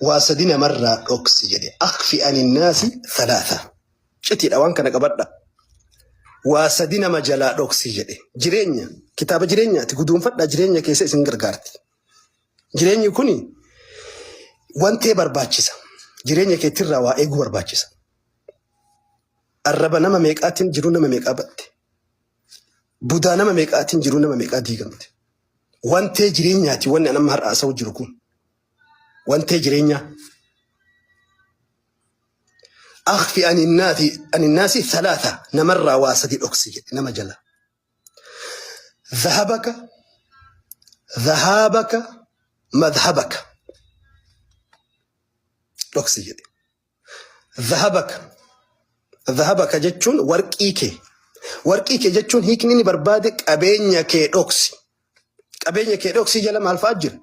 Waa sadi namarraa dhoksi jedhe. Akhfi aninnaasi thalaatha. Citiidha waan kana qabadha. Waa sadi nama jalaa dhoksi jedhe. Jireenya kitaaba jireenyaati guduunfadhaa jireenya keessa isin gargaarti. Jireenyi kuni wantee barbaachisa. Jireenya keetirraa waa eeguu barbaachisa. Arraba nama meeqaatiin jiruu nama meeqaa batte. Budaa nama meeqaatiin jiruu nama meeqaa diigamte. Wantee jireenyaati wanni an amma har'a haasa'u jiru kun. Wantee jireenyaa. Akhfi aninnaasi thalaatha namarraa waa sadi dhoksi jedhe nama jala. Dhahabaka, dhahaabaka, madhabaka dhoksi jedhe. Dhahabaka. Dhahabaka jechuun warqii kee. Warqii kee jechuun hiikni inni barbaade qabeenya kee dhoksi. Qabeenya kee dhoksii jala maal fa'aa jira?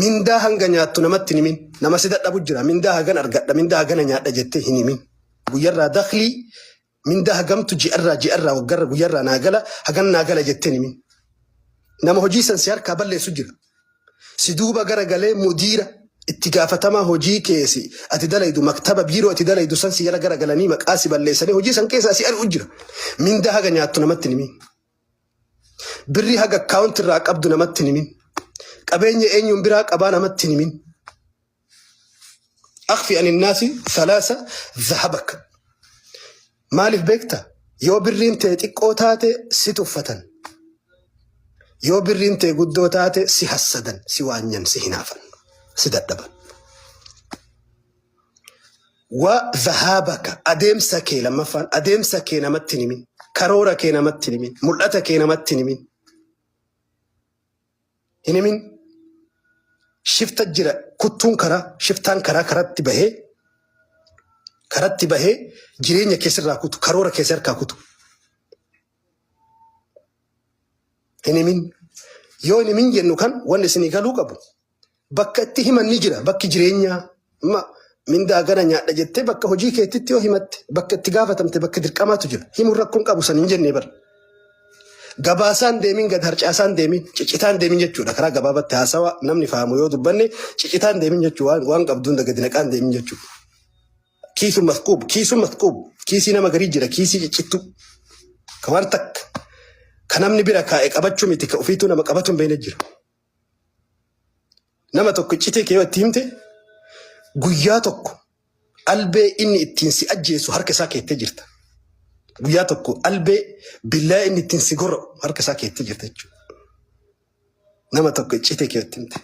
Mindaa hanga nyaattu namatti hin himin. Nama si dadhabu jira. Mindaa hagan argadha, mindaa hagana nyaadha jettee hin himin. Guyyarraa daklii mindaa hagamtu ji'arraa ji'arraa waggarra guyyarraa naa gala hagan naa gala jettee hin himin. Nama hojii san si harkaa balleessu jira. Si duuba gara galee mudiira itti gaafatamaa hojii kee si ati dalaydu maktaba biiroo ati dalaydu san si jala gara galanii maqaa si balleessanii hojii san keessaa si ari'u jira. Mindaa haga nyaattu namatti hin himin. Birrii haga akkaawunti irraa qabdu namatti hin himin. Qabeenya eenyuun biraa qabaa namatti hin himin. Akfi aninnaasi thalaasa dhahabak. Maaliif beekta? Yoo birriin tee xiqqoo taate si tuffatan. Yoo birriin tee guddoo taate si hassadan, si waanyan, si hinaafan, si dadhaban. Wa dhahaabaka adeemsa kee lammaffaan adeemsa kee namatti hin himin. Karoora kee namatti hin himin. Mul'ata kee namatti hin himin. Hin himin. Shifta jira kuttuun karaa shiftaan karaa karatti bahee karatti bahee jireenya kee sirraa kutu karoora kee si harkaa kutu. Hin himin. Yoo hin himin jennu kan wanni isinii galuu qabu Bakka itti himan ni jira. Bakki jireenyaa ma mindaa gana nyaadha jettee bakka hojii keetitti yoo himatte bakka itti gaafatamte bakka dirqamaatu jira. Himuun rakkoon qabu san hin jennee bara. Gabaasaan deemin gad harcaasaan deemin cicitaan deemin jechuudha. Karaa gabaabatti haasawa namni fahamu yoo dubbanne cicitaan deemin jechuudha. Waan, waan qabdu hunda gadi naqaan deemin jechuudha. Kiisu masquub, kiisu masquub, kiisii nama garii jira, kiisii ciccittuu. Ka waan takka ka namni bira kaa'e qabachuu miti ka ofiituu nama qabatu hin beekne jira. Nama tokko iccitii kee yoo itti himte guyyaa tokko albee inni ittiin si ajjeesu harka isaa keettee jirta. Guyyaa tokko albee billaa inni ittiin si gorra'u harka isaa keettee jirta jechuudha. Nama tokko iccitii kee itti himte.